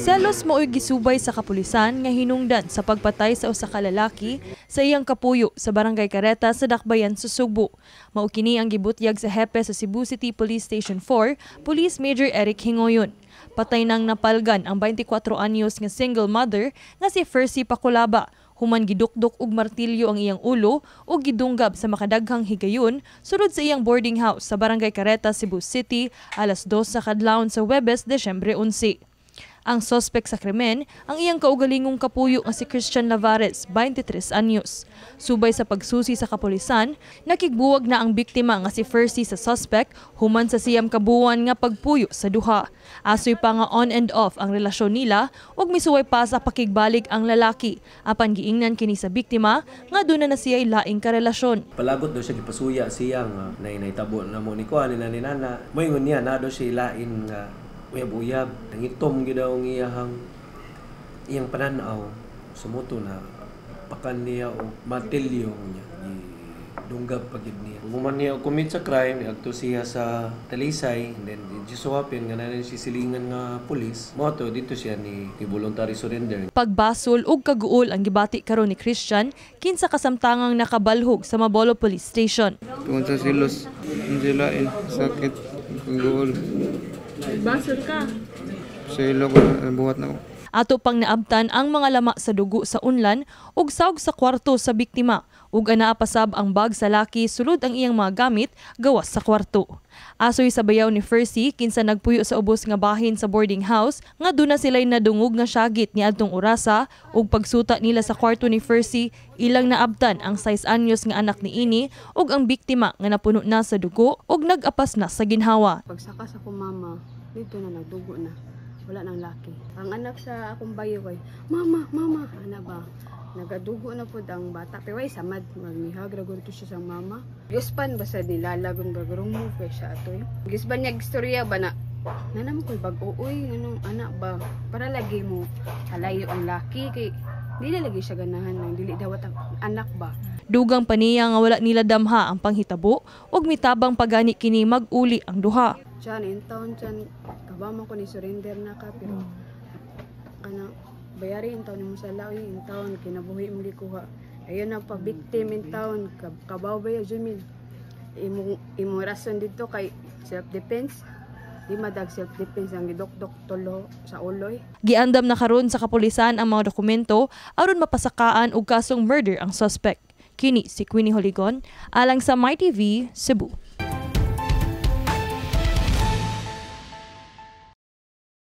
Selos mao'y gisubay sa kapulisan nga hinungdan sa pagpatay sa usa ka lalaki sa iyang kapuyo sa Barangay Carreta sa Dakbayan sa Sugbo. Mao kini ang gibutyag sa hepe sa Cebu City Police Station 4, Police Major Eric Hingoyon. Patay nang napalgan ang 24 anyos nga single mother nga si Fercy Pakulaba human gidukdok og martilyo ang iyang ulo ug gidunggab sa makadaghang higayon sulod sa iyang boarding house sa Barangay Carreta, Cebu City, alas 2 sa kadlawon sa Huwebes, Desyembre 11. Ang sospek sa krimen, ang iyang kaugalingong kapuyo nga si Christian Lavares, 23 anyos. Subay sa pagsusi sa kapulisan, nakigbuwag na ang biktima nga si Fercy sa suspect human sa 9 ka buwan nga pagpuyo sa duha. Asoy pa nga on and off ang relasyon nila ug misuway pa sa pakigbalik ang lalaki. Apan giingnan kini sa biktima nga duna na siya'y laing karelasyon. Palagot daw siya, gipasuya siya nga nay nahitabo na mo ni kuan ni nani nana. Moingon niya na daw siya lain nga uyab-uyab. Nangitom gyud daw ang iyang pananaw. Sumuto na pakan niya og martilyo niya. Dunggab pa gyud niya. Human niya og commit sa crime, niadto siya sa Talisay, and then just so happen nga naa siya silingan nga pulis. Mao to didto siya ni voluntary surrender. Pagbasol ug kaguol ang gibati karon ni Christian kinsa kasamtangang nakabalhog sa Mabolo Police Station. Tungod sa silos, ang silain, sakit, kaguol. Basol ka. Sa ilo ko, buhat na ko. Ato pang naabtan ang mga lama sa dugo sa unlan ug saog sa kwarto sa biktima ug anaa pasab ang bag sa laki sulod ang iyang mga gamit gawas sa kwarto. Asoy sa bayaw ni Fercy kinsa nagpuyo sa ubos nga bahin sa boarding house nga duna sila'y nadungog nga syagit niadtong orasa ug pagsuta nila sa kwarto ni Fercy, ilang naabtan ang 6 anyos nga anak niini ug ang biktima nga napuno na sa dugo ug nag-apas na sa ginhawa. Pagsaka sa akong mama, dito na nagdugo na. Wala nang laki. Ang anak sa akong bayo kay, "Mama, mama," ana ba? Nagadugo na pud ang bata. Pero ay samad, magmihag ra gud to siya sa mama. Gispan ba sa nilalagong gagurong mo kay siya atoy. Gispan niya istorya ba na nana mo ko'y bag-o uy, nganong anak ba para lagi mo halayo ang laki kay di na lagi siya ganahan nang dili dawat ang anak ba. Dugang pa niya nga wala nila damha ang panghitabo ug mitabang pagani kini mag-uli ang duha. Chan, in town, chan, kabama ko ni surrender na ka, pero kana bayari in town mo sa lawi, in town, kinabuhi mo gikuha. Ayun ang pa-victim in town, kabaw ba ya, Jumil? Imong rason dito kay self-defense, di madag self-defense ang gidokdok tulo sa uloy. Giandam na karon sa kapulisan ang mga dokumento aron mapasakaan og kasong murder ang suspect. Kini si Queenie Holigon alang sa MyTV Cebu.